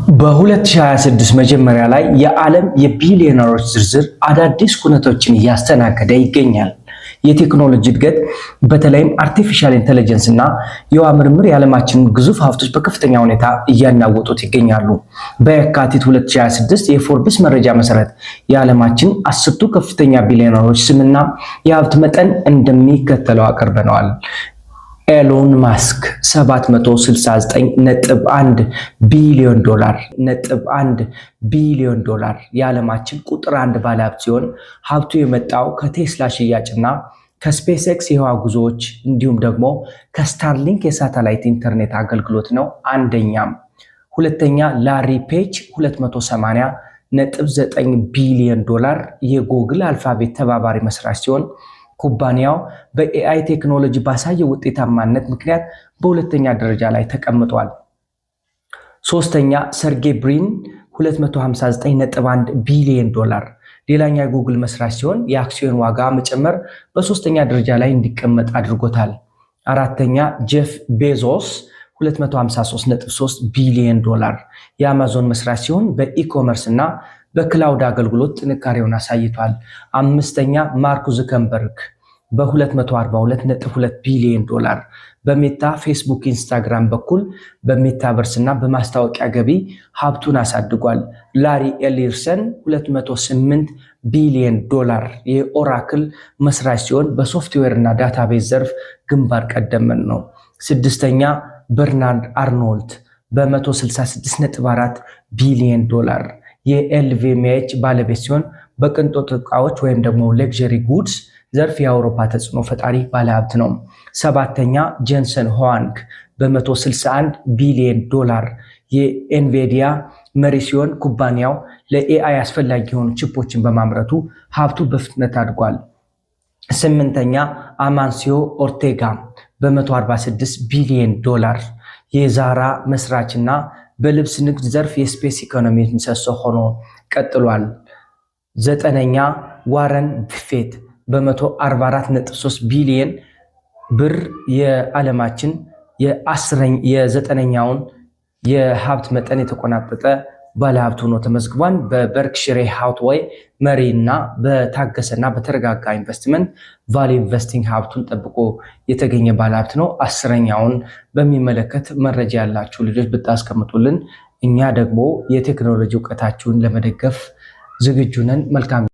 በ2026 መጀመሪያ ላይ የዓለም የቢሊዮነሮች ዝርዝር አዳዲስ ኩነቶችን እያስተናገደ ይገኛል። የቴክኖሎጂ እድገት፣ በተለይም artificial intelligence እና የህዋ ምርምር የዓለማችንን ግዙፍ ሀብቶች በከፍተኛ ሁኔታ እያናወጡት ይገኛሉ። በየካቲት 2026 የፎርብስ መረጃ መሰረት የዓለማችን 10ቱ ከፍተኛ ቢሊዮነሮች ስምና የሀብት መጠን እንደሚከተለው አቅርበነዋል። ኤሎን ማስክ 769.1 ቢሊዮን ዶላር ነጥብ 1 ቢሊዮን ዶላር የዓለማችን ቁጥር አንድ ባለሀብት ሲሆን ሀብቱ የመጣው ከቴስላ ሽያጭና ከስፔስ ኤክስ የህዋ ጉዞዎች እንዲሁም ደግሞ ከስታርሊንክ የሳተላይት ኢንተርኔት አገልግሎት ነው። አንደኛም። ሁለተኛ ላሪ ፔጅ 280.9 ቢሊዮን ዶላር የጎግል አልፋቤት ተባባሪ መስራች ሲሆን ኩባንያው በ AI ቴክኖሎጂ ባሳየው ውጤታማነት ምክንያት በሁለተኛ ደረጃ ላይ ተቀምጧል። ሶስተኛ ሰርጌ ብሪን 259.1 ቢሊዮን ዶላር ሌላኛ የጉግል መስራች ሲሆን የአክሲዮን ዋጋ መጨመር በሶስተኛ ደረጃ ላይ እንዲቀመጥ አድርጎታል። አራተኛ ጄፍ ቤዞስ 253.3 ቢሊዮን ዶላር የአማዞን መስራች ሲሆን በ e-commerce እና በ cloud አገልግሎት ጥንካሬውን አሳይቷል። አምስተኛ ማርክ ዙከርበርግ በ242.2 ቢሊዮን ዶላር በሜታ ፌስቡክ፣ ኢንስታግራም በኩል በ metaverse እና በማስታወቂያ ገቢ ሀብቱን አሳድጓል። ላሪ ኤሊሰን 208 ቢሊዮን ዶላር የኦራክል መስራች ሲሆን በሶፍትዌር እና database ዘርፍ ግንባር ቀደም ነው። ስድስተኛ በርናርድ አርኖልት በ166.4 ቢሊዮን ዶላር የኤልቪኤምኤች ባለቤት ሲሆን በቅንጦት እቃዎች ወይም ደግሞ luxury goods ዘርፍ የአውሮፓ ተጽዕኖ ፈጣሪ ባለሀብት ነው። ሰባተኛ ጄንሰን ሁዋንግ በ161 ቢሊዮን ዶላር የኤንቪዲያ መሪ ሲሆን ኩባንያው ለ AI አስፈላጊ የሆኑ ቺፖችን በማምረቱ ሀብቱ በፍጥነት አድጓል። ስምንተኛ አማንሲዮ ኦርቴጋ በ146 ቢሊዮን ዶላር የዛራ መስራችና በልብስ ንግድ ዘርፍ የ space economy ምሰሶ ሆኖ ቀጥሏል። ዘጠነኛ ዋረን ቡፌት በ144.3 ቢሊዮን ብር የዓለማችን የዘጠነኛውን የሀብት መጠን የተቆናጠጠ ባለሀብት ሆኖ ተመዝግቧል። በበርክሽር ሃትዌይ መሪ እና በታገሰና በተረጋጋ ኢንቨስትመንት value investing ሀብቱን ጠብቆ የተገኘ ባለሀብት ነው። 10ኛውን በሚመለከት መረጃ ያላችሁ ልጆች ብታስቀምጡልን እኛ ደግሞ የቴክኖሎጂ እውቀታችሁን ለመደገፍ ዝግጁ ነን። መልካም።